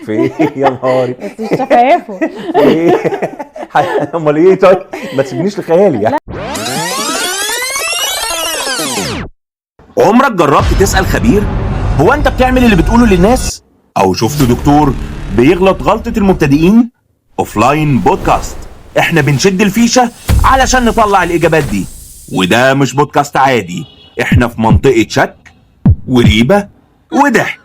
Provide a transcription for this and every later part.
في ايه يا نهاري؟ بس مش شفايفه. في ايه؟ امال ايه؟ طيب ما تسيبنيش لخيالي يعني. عمرك جربت تسأل خبير؟ هو انت بتعمل اللي بتقوله للناس؟ او شفت دكتور بيغلط غلطة المبتدئين؟ Offline Podcast، احنا بنشد الفيشة علشان نطلع الاجابات دي، وده مش بودكاست عادي، احنا في منطقة شك وريبة وضحك.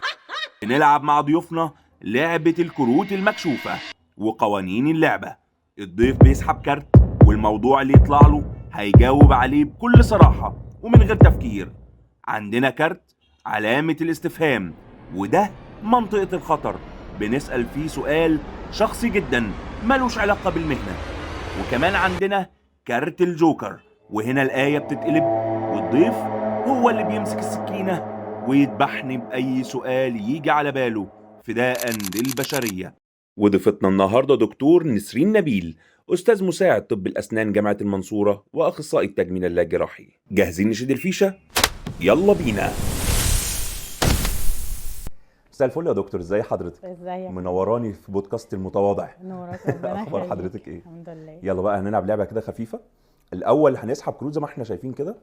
بنلعب مع ضيوفنا لعبة الكروت المكشوفة وقوانين اللعبة. الضيف بيسحب كارت والموضوع اللي يطلع له هيجاوب عليه بكل صراحة ومن غير تفكير. عندنا كارت علامة الاستفهام، وده منطقة الخطر، بنسأل فيه سؤال شخصي جدا ملوش علاقة بالمهنة. وكمان عندنا كارت الجوكر، وهنا الآية بتتقلب والضيف هو اللي بيمسك السكينة ويذبحني بأي سؤال يجي على باله فداء للبشرية. وضيفتنا النهاردة دكتور نسرين نبيل، أستاذ مساعد طب الأسنان جامعة المنصورة وأخصائي التجميل اللاجراحي. جاهزين نشد الفيشة؟ يلا بينا. مساء الفل يا دكتور، ازي حضرتك؟ ازيك؟ منوراني في بودكاست المتواضع. نورك، ربنا اخبار يخليك. حضرتك ايه؟ الحمد لله. يلا بقى هنلعب لعبه كده خفيفة. الاول هنسحب كروت زي ما احنا شايفين كده،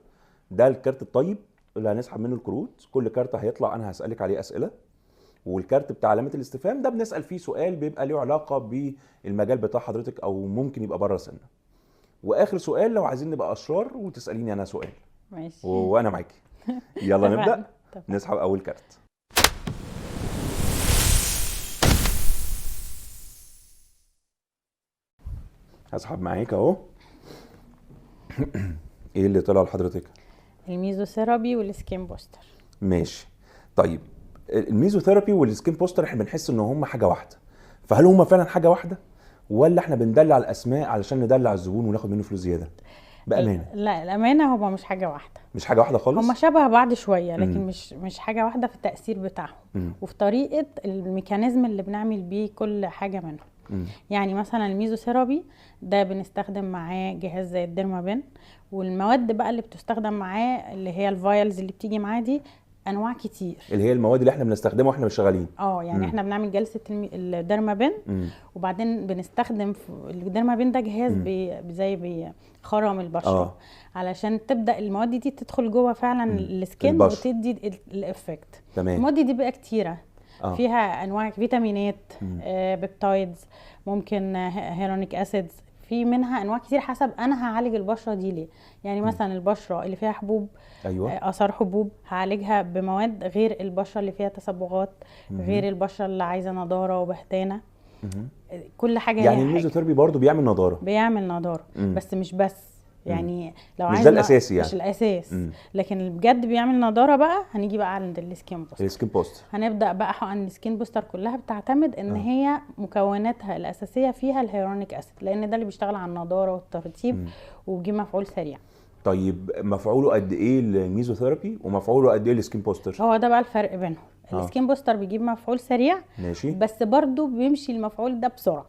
ده الكارت الطيب اللي هنسحب منه الكروت. كل كارت هيطلع انا هسالك عليه اسئلة، والكارت بتاع علامة الاستفهام ده بنسال فيه سؤال بيبقى له علاقة بالمجال بتاع حضرتك او ممكن يبقى بره سنة. واخر سؤال لو عايزين نبقى اشرار وتساليني انا سؤال. ماشي، وانا معاكي. يلا اتفقنا. نبدا. اتفقنا. نسحب اول كارت. هسحب معاك اهو. ايه اللي طلع لحضرتك؟ ال mesotherapy وال skin booster. ماشي. طيب ال mesotherapy وال skin booster احنا بنحس ان هم حاجة واحدة، فهل هم فعلا حاجة واحدة ولا احنا بندلع الاسماء علشان ندلع الزبون وناخد منه فلوس زيادة؟ بامانه. لا، الامانة هما مش حاجة واحدة. مش حاجة واحدة خالص. هما شبه بعض شوية، لكن مش حاجة واحدة في التاثير بتاعهم وفي طريقه ال mechanism اللي بنعمل بيه كل حاجة منهم. يعني مثلا الميزوثيرابي ده بنستخدم معاه جهاز زي ال dermapen، والمواد بقى اللي بتستخدم معاه اللي هي ال vials اللي بتيجي معاه دي انواع كتير، اللي هي المواد اللي احنا بنستخدمها واحنا مش شغالين. يعني احنا بنعمل جلسه ال dermapen، وبعدين بنستخدم ال dermapen ده جهاز زي بيخرم البشرة علشان تبدا المواد دي تدخل جوه فعلا ال skin وتدي ال effect. تمام. المواد دي بقى كتيرة، فيها انواع فيتامينات، peptides، ممكن hyaluronic acids، في منها انواع كتير حسب انا هعالج البشرة دي ليه. يعني مثلا البشرة اللي فيها حبوب، اثار حبوب، هعالجها بمواد غير البشرة اللي فيها تصبغات، غير البشرة اللي عايزه نضاره وبهتانه. كل حاجة يعني الميزوثيرابي برضو بيعمل نضاره. بيعمل نضاره، بس مش بس يعني لو مش عايز ده الاساسي يعني. مش الاساس، لكن اللي بجد بيعمل نضاره بقى هنيجي بقى عند ال skin booster. ال skin booster هنبدا بقى حقن ال skin booster كلها بتعتمد ان هي مكوناتها الاساسية فيها ال hyaluronic acid، لان ده اللي بيشتغل على النضارة والترطيب وبيجيب مفعول سريع. طيب مفعوله قد ايه الميزوثيرابي ومفعوله قد ايه ال skin booster؟ هو ده بقى الفرق بينهم. ال skin booster بيجيب مفعول سريع، ماشي، بس برضو بيمشي المفعول ده بسرعة.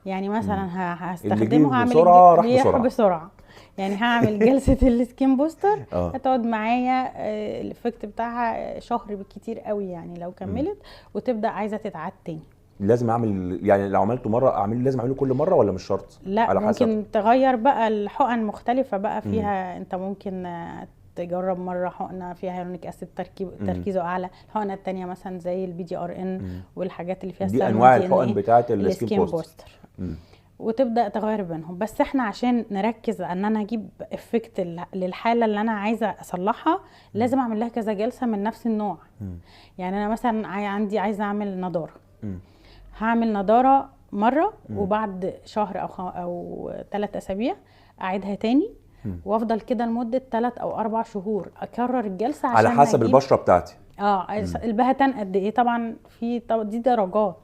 يعني مثلا هستخدمه هعمل بسرعة راح بسرعة. بسرعة. يعني هعمل جلسه ال skin booster هتقعد معايا ال effect بتاعها شهر بالكتير قوي، يعني لو كملت وتبدا عايزه تتعاد تاني. لازم اعمل يعني لو عملته مرة اعمل لازم اعمله كل مرة ولا مش شرط؟ لا، على حسب. ممكن تغير بقى الحقن مختلفة بقى فيها. انت ممكن تجرب مرة حقنه فيها hyaluronic acid تركيزه اعلى، الحقنة الثانية مثلا زي ال PDRN والحاجات اللي فيها دي انواع الحقن بتاعه ال skin booster. وتبدا تغير بينهم. بس احنا عشان نركز ان انا اجيب effect للحالة اللي انا عايزه اصلحها لازم اعمل لها كذا جلسه من نفس النوع. يعني انا مثلا عندي عايزه اعمل نضاره، هعمل نضاره مرة وبعد شهر او 3 اسابيع اعيدها تاني، وافضل كده لمدة 3 او 4 شهور اكرر الجلسة عشان على حسب البشرة بتاعتي. البهتان قد ايه طبعا، في دي درجات.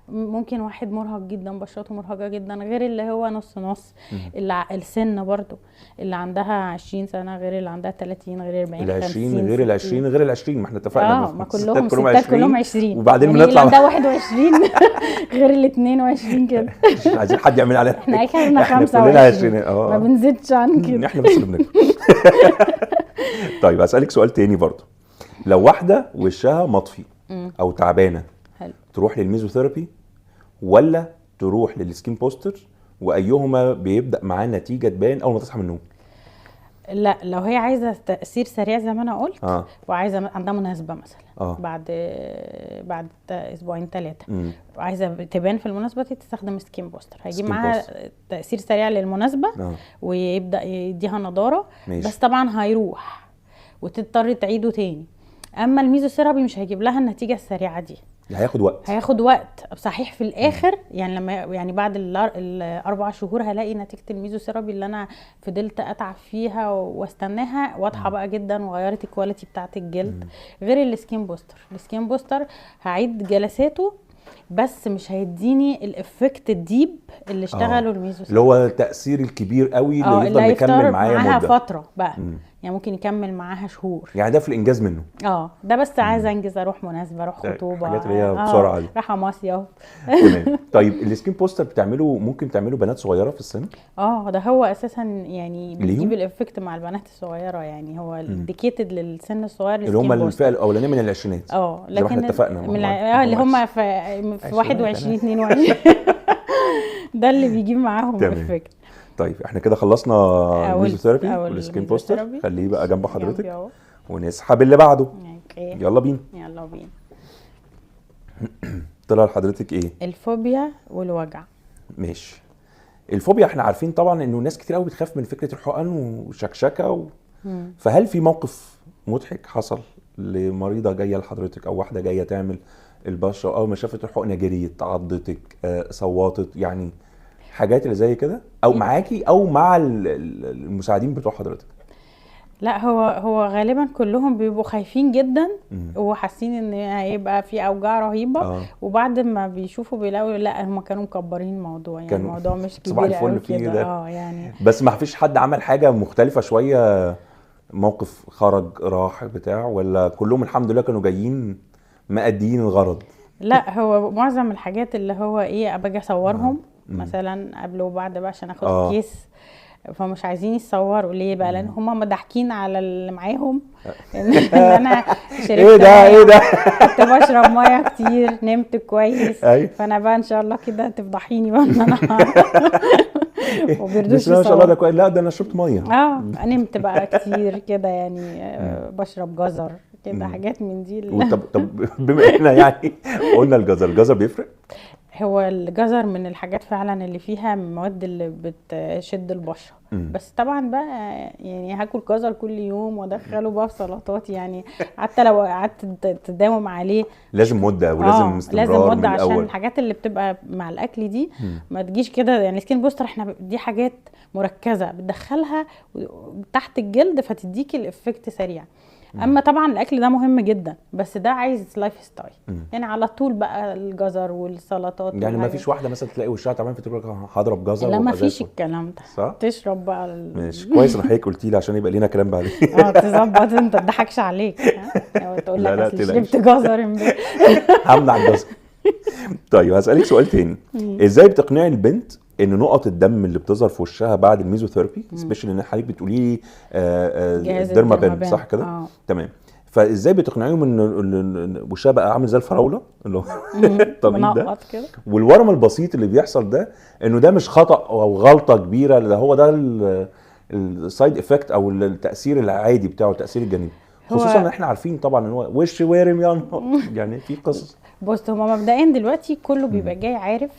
ممكن واحد مرهق جدا بشرته مرهقة جدا غير اللي هو نص نص. اللي السن برضو، اللي عندها 20 سنة غير اللي عندها 30 غير 40 ال 20 غير ال 20 غير ال 20. ما احنا اتفقنا ما كلهم ستات كلهم 20، وبعدين يعني بنطلع اللي عندها 21 غير ال 22 كده. مش عايزين حد يعمل علينا. احنا اخرنا 25، ما بنزيدش عن كده، احنا بس اللي بنكبر. طيب اسالك سؤال تاني برضو، لو واحدة وشها مطفي او تعبانة حلو. تروح للميزوثيرابي ولا تروح لل skin booster؟ وايهما بيبدا معاه نتيجة تبان اول ما تصحى من النوم؟ لا، لو هي عايزه تاثير سريع زي ما انا قلت، وعايزه عندها مناسبة مثلا بعد اسبوعين 3 وعايزه تبان في المناسبة دي، تستخدم skin booster، هيجيب معاها تاثير سريع للمناسبه ويبدا يديها نضاره. ماشي. بس طبعا هيروح وتضطر تعيده تاني. اما الميزوثيرابي مش هيجيب لها النتيجة السريعة دي، هياخد وقت، هياخد وقت صحيح في الاخر. يعني لما يعني بعد ال4 شهور هلاقي نتيجة الميزوثيرابي اللي انا فضلت اتعب فيها واستناها واضحة بقى جدا، وغيرت ال quality بتاعه الجلد. غير ال skin booster، ال skin booster هعيد جلساته بس مش هيديني ال effect ال deep اللي اشتغله الميزوثيرابي، اللي هو التاثير الكبير قوي اللي يفضل مكمل معايا مده فترة بقى. يعني ممكن يكمل معاها شهور، يعني ده في الانجاز منه. ده بس عايزه انجز، اروح مناسبة، اروح خطوبه، الحاجات اللي هي بسرعة دي، رايحة مصيف. تمام. طيب ال skin booster بتعمله، ممكن تعمله بنات صغيرة في السن؟ ده هو اساسا يعني بيجيب ال effect مع البنات الصغيرة، يعني هو dedicated للسن الصغير اللي هم الفئة الاولانية من العشرينات. لكن احنا اتفقنا من اللي هم في 21 22 ده اللي بيجيب معاهم effect. طيب احنا كده خلصنا ال mesotherapy وال skin booster، خليه بقى جنب حضرتك ونسحب اللي بعده. okay. يلا بينا. يلا بينا. طلع لحضرتك ايه؟ الفوبيا والوجع. ماشي. الفوبيا احنا عارفين طبعا انه ناس كتير قوي بتخاف من فكرة الحقن وشكشكه فهل في موقف مضحك حصل لمريضه جاية لحضرتك او واحدة جاية تعمل البشرة اول ما شافت الحقنة جريت، عضتك، صوتت، يعني حاجات اللي زي كده، او معاكي او مع المساعدين بتوع حضرتك؟ لا، هو غالبا كلهم بيبقوا خايفين جدا وحاسين ان هيبقى في اوجاع رهيبة. وبعد ما بيشوفوا بيلاقوا لا، هم كانوا مكبرين الموضوع، يعني الموضوع مش كبير قوي كده. يعني بس ما فيش حد عمل حاجة مختلفة شوية، موقف خرج راح بتاع، ولا كلهم الحمد لله كانوا جايين مأديين الغرض؟ لا، هو معظم الحاجات اللي هو ايه، باجي اصورهم مثلا قبل وبعد بقى عشان اخد case، فمش عايزين يتصوروا. ليه بقى؟ لان هم ضاحكين على اللي معاهم ان انا شربت ايه ده، ايه ده، كنت بشرب مية كتير، نمت كويس. فانا بقى ان شاء الله كده تفضحيني بقى ان انا وبيردوش ان شاء الله ده كويس. لا ده انا شربت مية، نمت بقى كتير كده، يعني بشرب جزر كده، حاجات من دي. طب بما اننا يعني قلنا الجزر، الجزر بيفرق؟ هو الجزر من الحاجات فعلا اللي فيها مواد اللي بتشد البشرة. بس طبعا بقى يعني هاكل جزر كل يوم وادخله بقى في سلطات، يعني حتى لو قعدت تداوم عليه لازم مده، ولازم استمرار، لازم مده، عشان الحاجات اللي بتبقى مع الاكل دي ما تجيش كده. يعني skin booster احنا دي حاجات مركزه بتدخلها تحت الجلد فتديكي ال effect سريع. اما طبعا الاكل ده مهم جدا، بس ده عايز lifestyle، يعني على طول بقى الجزر والسلطات. يعني ما فيش واحدة مثلا تلاقي وشها تعبان فتقول لك هضرب جزر؟ لا، ما فيش الكلام ده، صح؟ تشرب بقى ماشي كويس ان حضرتك قلتي لي عشان يبقى لينا كلام بعدين. تظبط، انت تضحكش عليك تقول لك اصل شربت جزر امبارح. همنع الجزر. طيب هسالك سؤال تاني، ازاي بتقنعي البنت ان نقط الدم اللي بتظهر في وشها بعد ال mesotherapy، special ان حضرتك بتقولي لي ال derma pen، صح كده؟ تمام. فازاي بتقنعيهم ان وشها بقى عامل زي الفراوله اللي هو الطبيب ده، والورم البسيط اللي بيحصل ده انه ده مش خطا او غلطه كبيرة، ده هو ده ال side effect او التاثير العادي بتاعه، التاثير الجانبي، خصوصا ان احنا عارفين طبعا ان هو وش وارم يا نهار، يعني في قصص. بص، هما مبدئيا دلوقتي كله بيبقى جاي عارف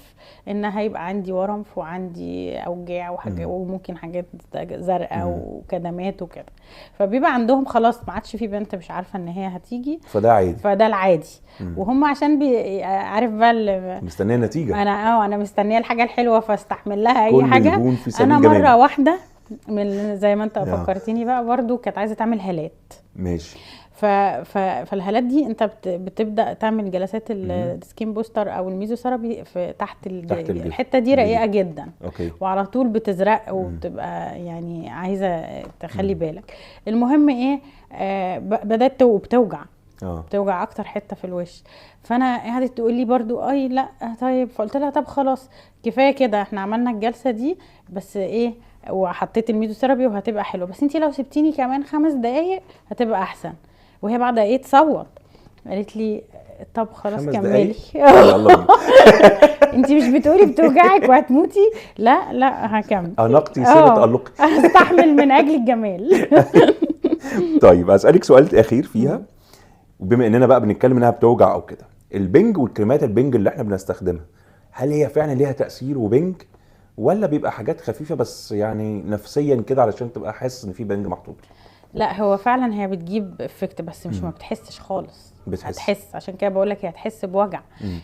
ان هيبقى عندي ورم وعندي اوجاع وحاجه وممكن حاجات زرقاء وكدمات وكده، فبيبقى عندهم خلاص ما عادش في بنت مش عارفه ان هي هتيجي، فده عادي، فده العادي. وهم عشان عارف بقى مستنيه نتيجة، انا مستنيه الحاجة الحلوة فاستحمل لها اي حاجة. انا مرة واحدة من زي ما انت فكرتيني بقى برضو كانت عايزه تعمل هالات. ماشي. فالهالات دي انت بتبدا تعمل جلسات ال skin booster او الميزوثيرابي في تحت الجلد. الحتة دي رقيقه جدا. okay. وعلى طول بتزرق وبتبقى يعني عايزه تخلي بالك. المهم ايه، بدات وبتوجع بتوجع اكتر حتة في الوش. فانا قعدت تقول لي برضو اي لا طيب، فقلت لها طب خلاص كفاية كده، احنا عملنا الجلسة دي بس ايه، وحطيت الميزوثيرابي وهتبقى حلوة، بس انتي لو سبتيني كمان 5 دقايق هتبقى احسن. وهي بعد ايه تصوت، قالت لي طب خلاص 5 كملي. دقايق. يلا بينا. انت مش بتقولي بتوجعك وهتموتي؟ لا لا هكمل. اناقتي سر تألقي. هستحمل من اجل الجمال. طيب هسألك سؤال اخير فيها، وبما اننا بقى بنتكلم انها بتوجع او كده، البنج والكريمات البنج اللي احنا بنستخدمها، هل هي فعلا ليها تأثير وبنج، ولا بيبقى حاجات خفيفة بس يعني نفسيا كده علشان تبقى حاسس ان في بنج محطوط؟ لا هو فعلا هي بتجيب effect، بس مش ما بتحسش خالص. بتحس. هتحس، عشان كده بقول لك هي هتحس بوجع،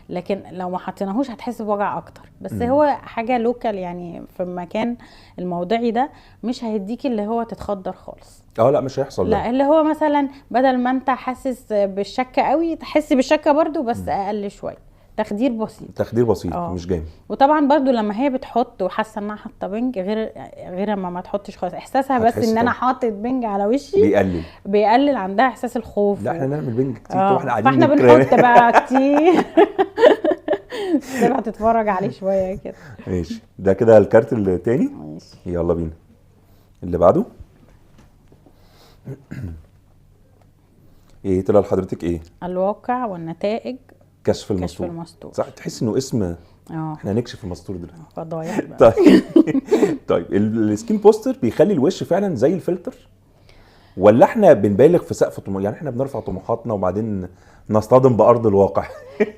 لكن لو ما حطيناهوش هتحس بوجع اكتر. بس هو حاجة local يعني في المكان الموضعي ده، مش هيديكي اللي هو تتخدر خالص. لا مش هيحصل. لا اللي هو مثلا بدل ما انت حاسس بالشكه قوي تحس بالشكه برضو بس اقل شوية، تخدير بسيط. تخدير بسيط مش جامد. وطبعا برضو لما هي بتحط وحاسه انها حاطه بنج، غير اما ما تحطش خالص، احساسها بس ان انا حاطط بنج على وشي بيقلل عندها احساس الخوف. لا احنا نعمل بنج كتير طبعا، احنا قاعدين فاحنا بنحط بقى كتير. تبقى تتفرج عليه شوية كده. ماشي، ده كده الكارت التاني. ماشي يلا بينا اللي بعده. ايه طلع لحضرتك؟ ايه؟ الواقع والنتائج، كشف المستور. كشف المستور. صح، تحس انه اسم احنا هنكشف المستور دلوقتي. فضايح بقى. طيب طيب ال skin booster بيخلي الوش فعلا زي الفلتر، ولا احنا بنبالغ في سقف طموح؟ يعني احنا بنرفع طموحاتنا وبعدين نصطدم بارض الواقع.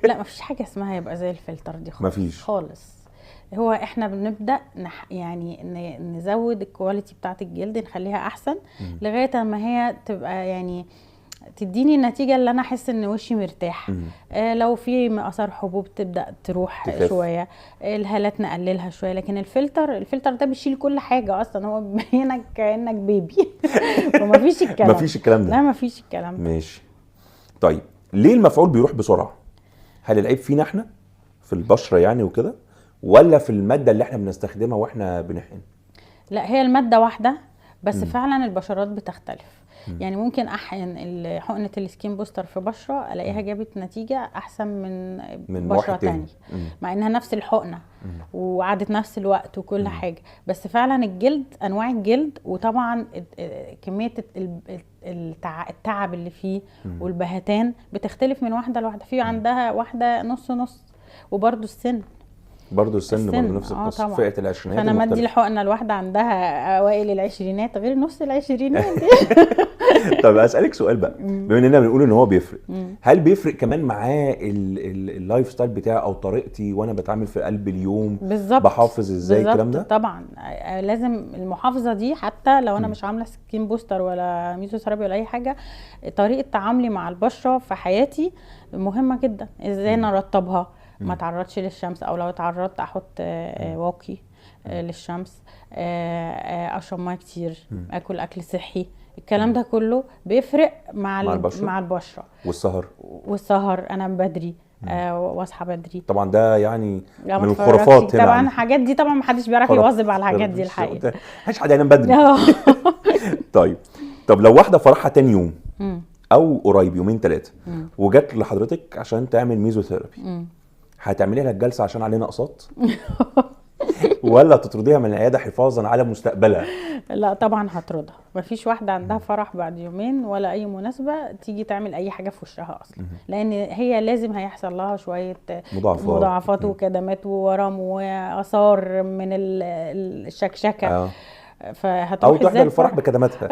لا مفيش حاجة اسمها يبقى زي الفلتر دي خالص. مفيش خالص. هو احنا بنبدا يعني نزود ال quality بتاعه الجلد، نخليها احسن لغاية ما هي تبقى يعني تديني النتيجة اللي انا احس ان وشي مرتاح. لو في اثار حبوب تبدا تروح تخف شوية، الهالات نقللها شوية. لكن الفلتر ده بيشيل كل حاجة اصلا، هو بيبينك كانك baby. ومفيش الكلام، مفيش الكلام ده. لا مفيش الكلام ده. ماشي. طيب ليه المفعول بيروح بسرعة؟ هل العيب فينا احنا في البشرة يعني وكده، ولا في المادة اللي احنا بنستخدمها واحنا بنحقن؟ لا هي المادة واحدة بس فعلا البشرات بتختلف. يعني ممكن احقن حقنه ال skin booster في بشره الاقيها جابت نتيجة احسن من بشره تانية، مع انها نفس الحقنة وقعدت نفس الوقت وكل حاجة. بس فعلا الجلد، انواع الجلد، وطبعا كمية التعب اللي فيه والبهتان بتختلف من واحدة لواحدة. في عندها واحدة نص نص، وبرده السن، برضه السن برضه نفس القصة، فئة العشرينات. فانا مدي الحقنة الواحدة عندها اوائل العشرينات غير نص العشرينات. طب اسالك سؤال بقى، بما اننا بنقول ان هو بيفرق، هل بيفرق كمان معاه ال lifestyle بتاعي او طريقتي وانا بتعامل في قلب اليوم؟ بالظبط. بحافظ ازاي الكلام ده؟ طبعا لازم المحافظة دي، حتى لو انا مش عامله skin booster ولا ميزوثيرابي ولا اي حاجة، طريقه تعاملي مع البشرة في حياتي مهمة جدا. ازاي انا ارطبها، ما اتعرضش للشمس، او لو اتعرضت احط واقي للشمس، اشرب مية كتير، اكل اكل صحي. الكلام ده كله بيفرق مع البشرة والسهر. انا بدري واصحى بدري طبعا، ده يعني من الخرافات طبعا. الحاجات دي طبعا ما حدش بيعرف يواظب على الحاجات دي الحقيقة، مفيش حد ينام بدري. طيب، طب لو واحدة فرحها تاني يوم او قريب يومين ثلاثة وجت لحضرتك عشان تعمل ميزوثيرابي، هتعملي لها الجلسة عشان علينا اقساط ولا تطرديها من العيادة حفاظا على مستقبلها؟ لا طبعا هطردها. مفيش واحدة عندها فرح بعد يومين ولا اي مناسبة تيجي تعمل اي حاجة في وشها اصلا، لان هي لازم هيحصل لها شوية مضاعفات وكدمات وورم واثار من الشكشكه. فهتروح او تحضر الفرح بكدماتها.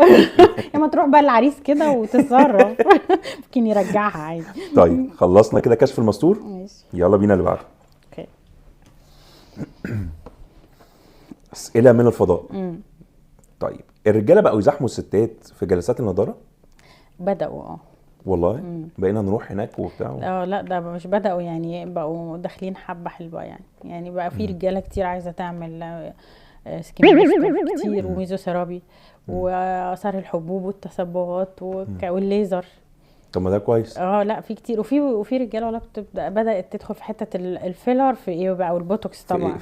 اما تروح بقى العريس كده وتتصرف، ممكن يرجعها عادي. طيب خلصنا كده كشف المستور، يلا بينا اللي بعده. okay. اسئلة من الفضاء. طيب الرجالة بقوا يزاحموا الستات في جلسات النضارة؟ بداوا. والله بقينا نروح هناك وبتاع. لا ده مش بداوا يعني، بقوا داخلين حبه حلوة يعني بقى في رجاله كتير عايزه تعمل skin booster كتير وميزوثيرابي واثار الحبوب والتصبغات والليزر. طب ما ده كويس. لا في كتير، وفي رجاله ولا بدات تدخل في حتة ال filler في ايه بقى، والبوتوكس طبعا.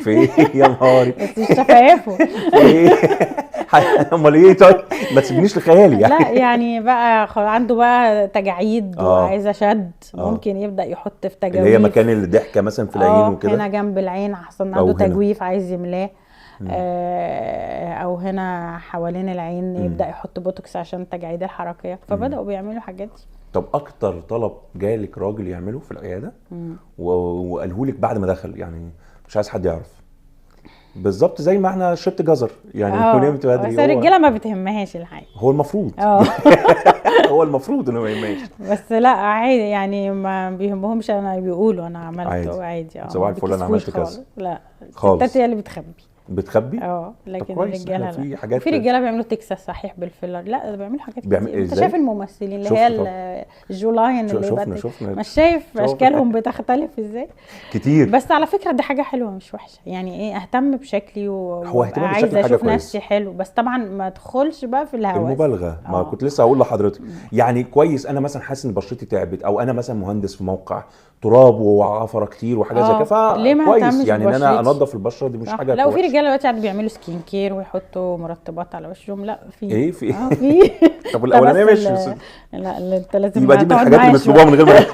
في ايه يا نهاري؟ بس مش شفايفه. في ايه؟ امال ايه؟ طيب ما تسيبنيش لخيالي يعني. لا يعني بقى عنده بقى تجاعيد وعايزه شد، ممكن يبدا يحط في تجاويف اللي هي مكان الضحكة مثلا في العين وكده، هنا جنب العين احسن عنده تجويف عايز يملاه، او هنا حوالين العين يبدا يحط بوتوكس عشان التجاعيد الحركية. فبداوا بيعملوا حاجات دي. طب اكتر طلب جالك راجل يعمله في العيادة وقاله لك بعد ما دخل، يعني مش عايز حد يعرف، بالظبط زي ما احنا شربت جزر يعني ونمت بدري. بس الرجالة ما بتهمهاش الحقيقة. هو المفروض هو المفروض انه ما يهمهاش، بس لا عادي يعني ما بيهمهمش. انا بيقولوا انا عملت عادي، صباح الفل انا عملت كذا. لا خالص، الستات هي اللي بتخبي. لكن الرجالة لا. في حاجات، في رجاله بيعملوا تكساس صحيح بالفيلر، لا ده بيعملوا حاجات كتير. انت شايف الممثلين اللي هي ال jawline اللي شفنا مش شايف اشكالهم بتختلف ازاي كتير. بس على فكرة دي حاجة حلوة مش وحشة، يعني ايه اهتم بشكلي وعايزه اشوف نفسي حلو، بس طبعا ما ادخلش بقى في الهوس المبالغة. ما كنت لسه هقول لحضرتك يعني كويس، انا مثلا حاسس ان بشرتي تعبت، او انا مثلا مهندس في موقع تراب وعفره كتير وحاجات زي كده، فكويس يعني ان انا انضف البشرة دي مش حاجة. لا وفي رجاله دلوقتي بيعملوا skin care ويحطوا مرطبات على وشهم. لا في ايه في في طب الاولانية مش لا انت لازم يبقى دي من الحاجات اللي بيطلبوها من غير ما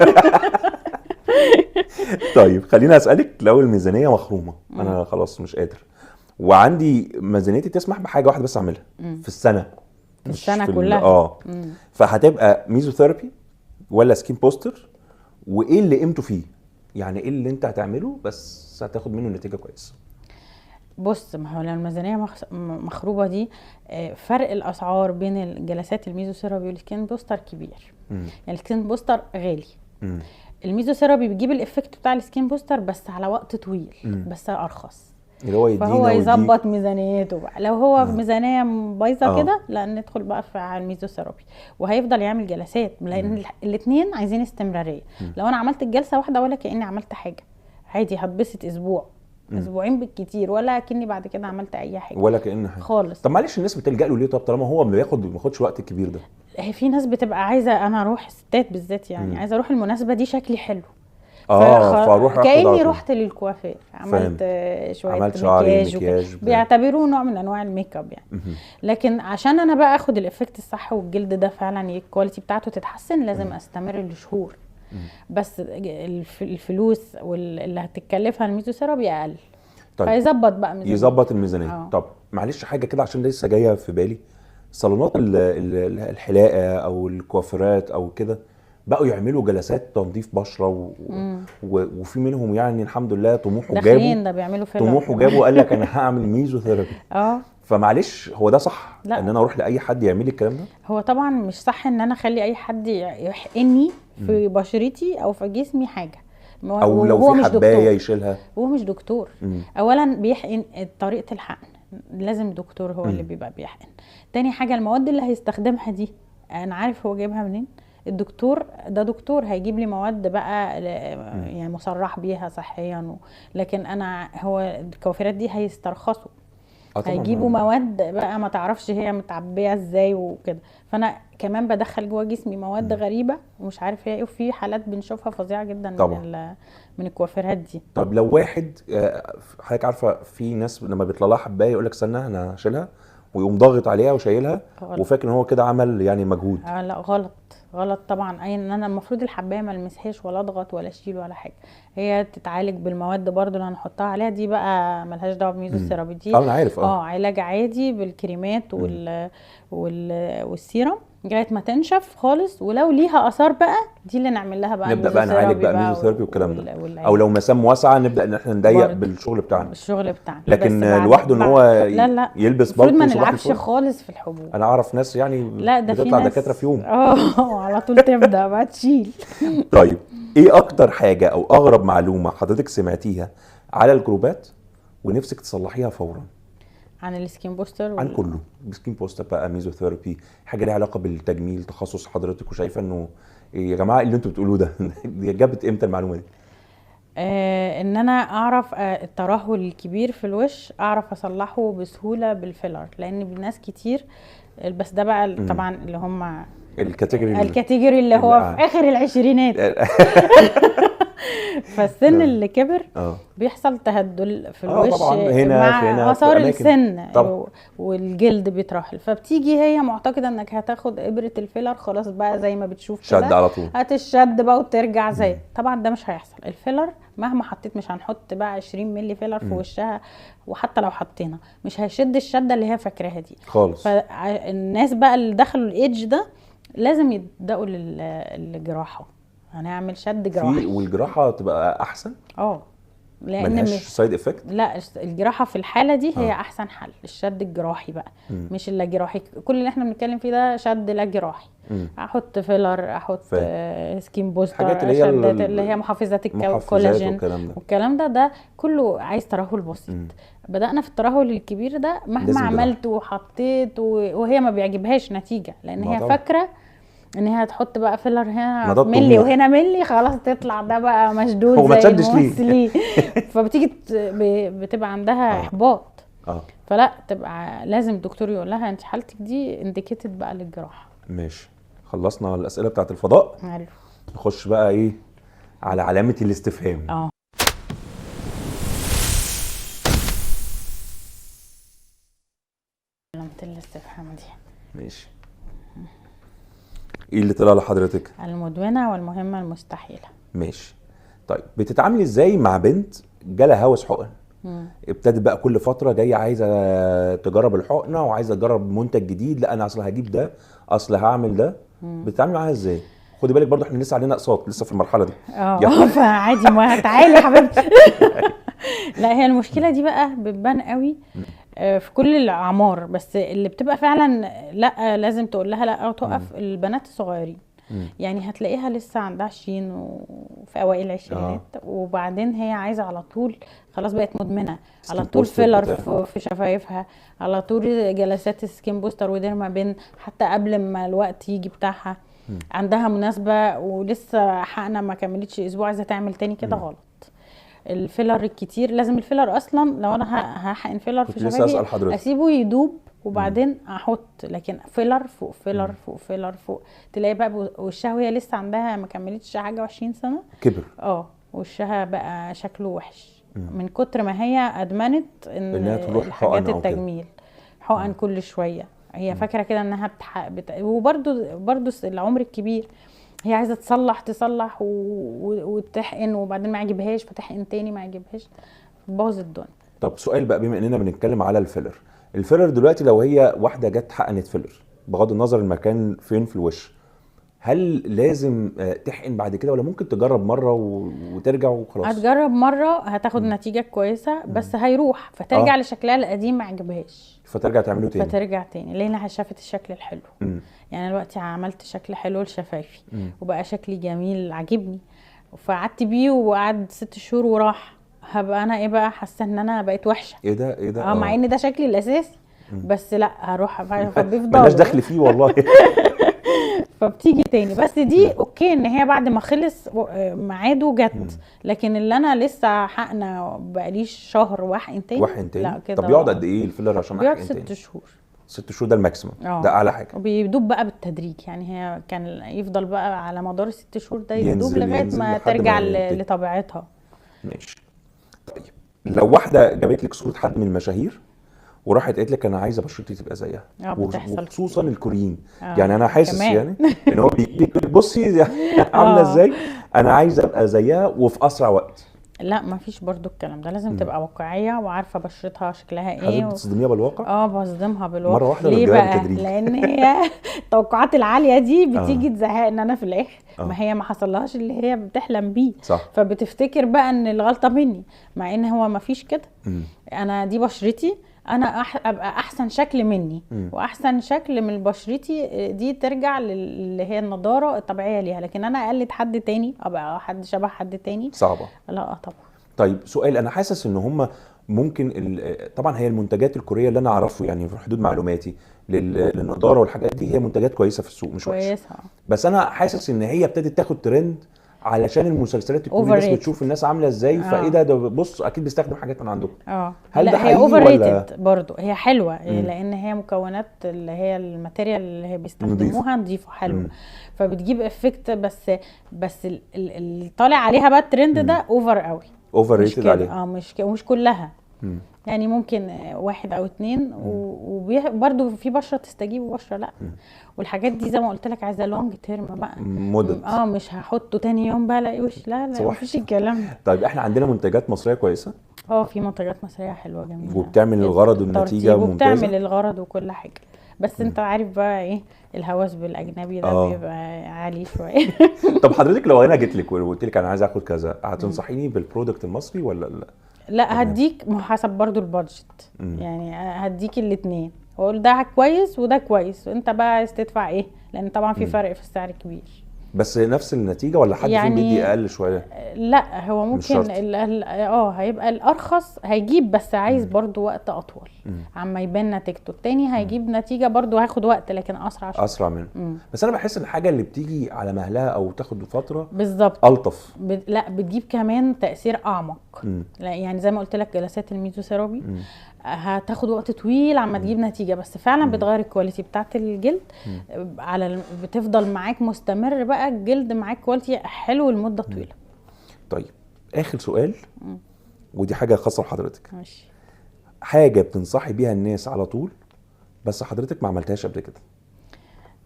طيب خليني اسالك، لو الميزانية مخرومه، انا خلاص مش قادر وعندي ميزانيتي تسمح بحاجة واحدة بس اعملها في السنة، في السنة كلها فهتبقى ميزوثيرابي ولا skin booster؟ وايه اللي قيمته فيه؟ يعني ايه اللي انت هتعمله بس هتاخد منه نتيجة كويسة؟ بص، ما هو لو الميزانية مخروبه دي، فرق الاسعار بين الجلسات الميزوثيرابي وال skin booster كبير. يعني ال skin booster غالي، الميزوثيرابي بيجيب ال effect بتاع ال skin booster بس على وقت طويل، بس ارخص. اللي هو يدينا فهو يظبط ميزانيته بقى. لو هو في ميزانية بايظة كده، لا ندخل بقى في على الميزوثيرابي، وهيفضل يعمل جلسات لان الاثنين عايزين استمرارية. لو انا عملت الجلسة واحدة ولا كاني عملت حاجة، عادي هتبسط اسبوع اسبوعين بالكتير، ولا كاني بعد كده عملت اي حاجة ولا كأن حاجة خالص. طب معلش الناس بتلجأ له ليه؟ طب طالما هو ما بياخدش وقت كبير ده. في ناس بتبقى عايزه، انا اروح ستات بالذات يعني عايزه اروح المناسبة دي شكلي حلو، فاروح كاني رحت للكوافير عملت شوية عملت شعري مكياج، بيعتبروه نوع من انواع الميك اب يعني. لكن عشان انا بقى اخد ال effect الصح والجلد ده فعلا ال quality بتاعته تتحسن، لازم استمر لشهور. بس الفلوس واللي هتتكلفها الميزوثيرابي اقل. طيب فيظبط بقى ميزانية. يظبط الميزانية. طب معلش حاجة كده عشان لسه جاية في بالي، صالونات الحلاقة او الكوافيرات او كده بقوا يعملوا جلسات تنظيف بشره وفي منهم يعني الحمد لله طموحه جابه، ده بيعملوا فيلر، طموحه جابه قال لك انا هعمل ميزوثيرابي. فمعلش هو ده صح؟ لا. ان انا اروح لاي حد يعمل لي الكلام ده؟ هو طبعا مش صح ان انا اخلي اي حد يحقني في بشرتي او في جسمي حاجة، او لو في حبايه يشيلها وهو مش دكتور. اولا بيحقن، طريقه الحقن لازم دكتور هو اللي بيبقى بيحقن. تاني حاجة المواد اللي هيستخدمها دي انا عارف هو جايبها منين، الدكتور ده دكتور هيجيب لي مواد بقى يعني مصرح بيها صحيا لكن انا هو الكوافيرات دي هيسترخصوا، هيجيبوا مواد بقى ما تعرفش هي متعبيه ازاي وكده، فانا كمان بدخل جوه جسمي مواد غريبة ومش عارف هي ايه. وفي حالات بنشوفها فظيعة جدا طبعا من الكوافيرات دي. طب لو واحد، حضرتك عارفه في ناس لما بيطلع لها حبايه يقول لك استنى انا هشيلها، ويقوم ضاغط عليها وشايلها وفاكر ان هو كده عمل يعني مجهود. لا غلط غلط طبعا. اي ان انا المفروض الحبايه ما المسهاش ولا اضغط ولا اشيل ولا حاجة، هي تتعالج بالمواد برضو اللي هنحطها عليها دي بقى ملهاش دعوه بميزوثيرابي دي. انا عارف. علاج عادي بالكريمات والسيرم لغاية ما تنشف خالص، ولو ليها اثار بقى دي اللي نعمل لها بقى، نبدا بقى نعالج بقى ميزوثيرابي والكلام ده، او لو مسام واسعة نبدا ان احنا نضيق بالشغل بتاعنا لكن لوحده ان هو لا يلبس بالطو، ما نلعبش خالص في الحبوب. انا اعرف ناس يعني لا ده بتطلع دكاترة في يوم على طول تبدا بقى تشيل. طيب ايه اكتر حاجة او اغرب معلومة حضرتك سمعتيها على الجروبات ونفسك تصلحيها فورا؟ عن ال skin booster عن كله، skin booster بقى، ميزوثيرابي، حاجة ليها علاقة بالتجميل، تخصص حضرتك وشايفه انه يا جماعة اللي انتوا بتقولوه ده جابت امتى المعلومة دي؟ ان انا اعرف الترهل الكبير في الوش اعرف اصلحه بسهولة بالفيلر، لان ناس كتير، بس ده بقى طبعا اللي هم ال category اللي هو في اخر العشرينات فالسن اللي كبر بيحصل تهدل في الوش طبعا هنا مع في هنا اثار السن والجلد بيترهل، فبتيجي هي معتقده انك هتاخد ابره الفيلر خلاص بقى زي ما بتشوف كده شد على طول، هتشد بقى وترجع زي طبعا ده مش هيحصل. الفيلر مهما حطيت مش هنحط بقى 20 مللي فيلر في وشها، وحتى لو حطينا مش هيشد الشدة اللي هي فاكراها دي خالص. فالناس بقى اللي دخلوا الايدج ده لازم يبداوا للجراحه، هنعمل شد جراحي. والجراحه تبقى احسن؟ لان ملهاش side effect؟ لا، الجراحة في الحالة دي هي احسن حل، الشد الجراحي بقى. مش اللا جراحي. كل اللي احنا بنتكلم فيه ده شد لا جراحي. احط filler، احط skin booster، الحاجات اللي هي اللي هي محفزات الكولاجين والكلام ده، ده كله عايز ترهل بسيط. بدأنا في الترهل الكبير ده مهما عملت وحطيت وهي ما بيعجبهاش نتيجة، لان هي فاكره ان هي هتحط بقى filler هنا ملي وهنا ملي، خلاص تطلع ده بقى مشدود زي الممثلين. فبتيجي بتبقى عندها احباط. فلا، تبقى لازم الدكتور يقول لها انت حالتك دي indicated بقى للجراحه. ماشي، خلصنا الاسئلة بتاعت الفضاء. حلو، نخش بقى ايه على علامة الاستفهام. علامة الاستفهام دي ماشي. ايه اللي طلع لحضرتك؟ المدونة والمهمة المستحيلة. ماشي. طيب بتتعاملي ازاي مع بنت جالها هوس حقن؟ ابتدت بقى كل فترة جاية عايزة تجرب الحقنة وعايزة تجرب منتج جديد، لا انا اصل هجيب ده، اصل هعمل ده. بتتعاملي معاها ازاي؟ خدي بالك برضو احنا لسه علينا اقساط، لسه في المرحلة دي. فعادي، ما تعالي يا حبيبتي. لا، هي المشكلة دي بقى بتبان قوي في كل الاعمار، بس اللي بتبقى فعلا لا لازم تقول لها لا وتقف البنات الصغيرين. يعني هتلاقيها لسه عندها 20 وفي اوائل العشرينات، وبعدين هي عايزه على طول، خلاص بقت مدمنه على طول filler في شفايفها، على طول جلسات skin booster و derma pen حتى قبل ما الوقت يجي بتاعها. عندها مناسبة ولسه حقنه ما كملتش اسبوع عايزه تعمل تاني كده. غلط. ال filler الكتير، لازم ال filler اصلا لو انا هحقن filler في شفايفي اسيبه يدوب وبعدين احط، لكن filler فوق filler فوق filler فوق، تلاقي بقى وشها وهي لسه عندها ما كملتش حاجة 20 سنة كبر، وشها بقى شكله وحش من كتر ما هي ادمنت ان تروح حاجات التجميل، حقن كل شوية. هي فاكره كده انها وبرده العمر الكبير هي عايزه تصلح وتحقن، وبعدين ما عجبهاش فتحقن تاني، ما عجبهاش، باظ الدنيا. طب سؤال بقى، بما اننا بنتكلم على ال filler، ال filler دلوقتي لو هي واحدة جت حقنت filler، بغض النظر المكان فين في الوش، هل لازم تحقن بعد كده ولا ممكن تجرب مرة وترجع وخلاص؟ هتجرب مرة هتاخد نتيجة كويسة، بس هيروح فترجع لشكلها القديم ما عجبهاش، فترجع تعمله تاني، فترجع تاني لانها شافت الشكل الحلو. يعني دلوقتي عملت شكل حلو لشفايفي وبقى شكلي جميل عجبني، فقعدت بيه وقعد 6 شهور وراح، هبقى انا ايه بقى، حاسه ان انا بقيت وحشة. ايه ده ايه ده؟ مع ان ده شكلي الاساسي، بس لا هروح فبيفضل مالناش دخل فيه والله. فبتيجي تاني، بس دي okay ان هي بعد ما خلص ميعاده جت، لكن اللي انا لسه حقنه بقاليش شهر واحقن تاني، لا كده. طب بيقعد قد ايه ال filler عشان احقن تاني؟ بيقعد 6 شهور. 6 شهور ده ال maximum، ده اعلى حاجة. وبيدوب بقى بالتدريج، يعني هي كان يفضل بقى على مدار 6 شهور ده يدوب لغاية ما ترجع لطبيعتها. ماشي. طيب لو واحدة جابت لك صوره حد من المشاهير وراحت قالت لك انا عايزه بشرتي تبقى زيها، وخصوصا الكوريين، يعني انا حاسس يعني ان هو بيجي لك بصي عامله ازاي، انا عايزه ابقى زيها وفي اسرع وقت. لا ما فيش برضو الكلام ده، لازم تبقى واقعية وعارفه بشرتها شكلها ايه. حضرتك بتصدميها بالواقع؟ بصدمها بالواقع مرة واحدة. ليه بقى؟ لان هي التوقعات العالية دي بتيجي تزهقنا انا في الاخر. ما هي ما حصلهاش اللي هي بتحلم بيه، صح. فبتفتكر بقى ان الغلطة مني، مع ان هو ما فيش كده. انا دي بشرتي، انا ابقى احسن شكل مني، واحسن شكل من بشرتي دي ترجع اللي هي النضارة الطبيعية ليها، لكن انا اقلد حد تاني، ابقى حد شبه حد تاني، صعبة. لا طبعا. طيب سؤال، انا حاسس ان هم ممكن طبعا هي المنتجات الكورية اللي انا اعرفه يعني في حدود معلوماتي للنضاره والحاجات دي، هي منتجات كويسة في السوق، مش وحشة كويسة، بس انا حاسس ان هي ابتدت تاخد ترند علشان المسلسلات الكورية، الناس بتشوف الناس عامله ازاي، فايه ده بص اكيد بيستخدم حاجات من عندكم. هل ده حقيقي ولا overrated؟ برضه هي حلوة، لان هي مكونات اللي هي ال material اللي هي بيستخدموها نظيفة حلوة، فبتجيب effect، بس اللي طالع عليها بقى الترند ده over قوي، overrated عليها. مش كلها، يعني ممكن 1 أو 2، وبرده في بشره تستجيب وبشره لا. والحاجات دي زي ما قلت لك عايزه long term بقى، مدة. مش هحطه تاني يوم بقى الاقي وش، لا لا مفيش الكلام ده. طيب احنا عندنا منتجات مصرية كويسة؟ في منتجات مصرية حلوة جميلة، وبتعمل الغرض والنتيجة ممتازة، وبتعمل الغرض وكل حاجة، بس انت عارف بقى ايه الهوس بالاجنبي ده بيبقى عالي شوية. طب حضرتك لو انا جيت لك وقلت لك انا عايز اخد كذا، هتنصحيني بال product المصري ولا لا؟ لا هديك حسب برضو ال budget، يعني هديك الاثنين واقول ده كويس وده كويس، وانت بقى عايز تدفع ايه، لان طبعا في فرق في السعر كبير. بس نفس النتيجة ولا حد يعني فيهم بيدي اقل شوية؟ لا هو ممكن هيبقى الارخص هيجيب، بس عايز برضو وقت اطول عما يبان نتيجته. التاني هيجيب نتيجة برضو هياخد وقت لكن اسرع شوية. اسرع منه. بس انا بحس ان الحاجة اللي بتيجي على مهلها او تاخد فترة بالظبط الطف. لا بتجيب كمان تاثير اعمق. لا يعني زي ما قلت لك جلسات الميزوثيرابي هتاخد وقت طويل عما تجيب نتيجة، بس فعلا بتغير ال quality بتاعت الجلد على بتفضل معاك مستمر بقى الجلد معاك quality حلو لمدة طويلة. طيب اخر سؤال، ودي حاجة خاصة بحضرتك. ماشي. حاجة بتنصحي بيها الناس على طول بس حضرتك ما عملتهاش قبل كده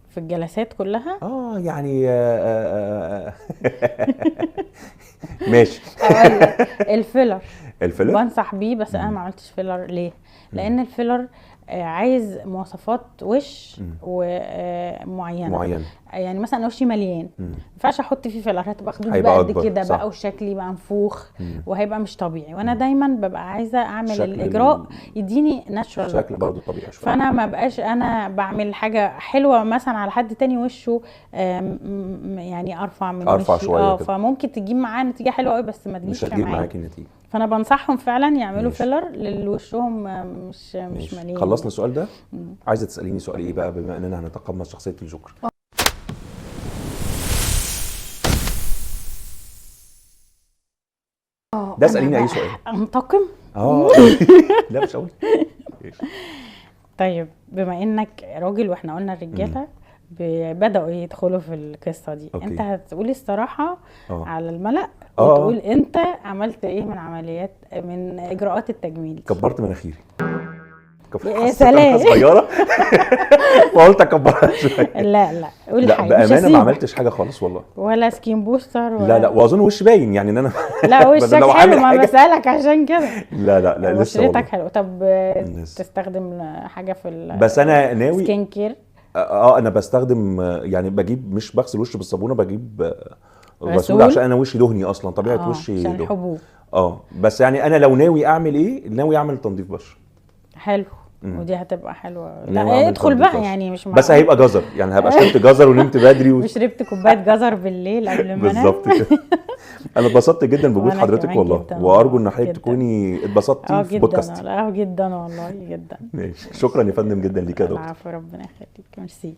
في الجلسات كلها؟ يعني ماشي. الفيلر. الفيلر بنصح بيه، بس انا ما عملتش فيلر. ليه؟ لان الفيلر عايز مواصفات وش معينة. يعني مثلا وشي مليان، ما ينفعش احط فيه فيلر، هتبقى خدودي بقى قد كده بقى وشكلي بقى منفوخ وهيبقى مش طبيعي. وانا دايما ببقى عايزه اعمل الاجراء يديني natural شكل برضه طبيعي شوية، فانا ما بقاش انا بعمل حاجة حلوة مثلا على حد تاني وشه يعني ارفع من ارفع شوية، فممكن تجيب معاه نتيجة حلوة قوي بس ما تجيش معاكي النتيجة. فانا بنصحهم فعلا يعملوا فيلر للي وشهم مش مليان. خلصنا السؤال ده. عايزه تساليني سؤال ايه بقى بما اننا هنتقمص شخصية الجوكر؟ ده اساليني اي سؤال. انتقم؟ لا مش هقول. طيب بما انك راجل واحنا قلنا الرجالة بدأوا يدخلوا في القصة دي. okay. انت هتقولي الصراحة على الملأ وتقول انت عملت ايه من عمليات من اجراءات التجميل. كبرت مناخيري. يا سلام، صغيرة فقلت اكبرها شوية. لا قول الحقيقة. بأمانة ما عملتش حاجة خالص والله، ولا skin booster ولا لا واظن وش باين يعني ان انا لا وشك حلو، ما بسألك عشان كده. لا لا لسه والله بشرتك حلو. طب تستخدم حاجة في بس انا ناوي skin care؟ انا بستخدم يعني بجيب، مش بغسل وشي بالصابونه، بجيب غسول عشان انا وشي دهني اصلا، طبيعة وشي عشان الحبوب. بس يعني انا لو ناوي اعمل ايه، ناوي اعمل تنظيف بشره. حلو، ودي هتبقى حلوة. لا ادخل بقى يعني مش بس هيبقى جزر يعني، هبقى شربت جزر ونمت بدري وشربت كوباية جزر بالليل قبل ما انام بالظبط كده. انا اتبسطت جدا بوجود حضرتك والله، وارجو ان حضرتك تكوني اتبسطتي في بودكاست. جدا والله جدا. ماشي، شكرا يا فندم جدا ليك يا دكتور. العفو، ربنا يخليك، ميرسي.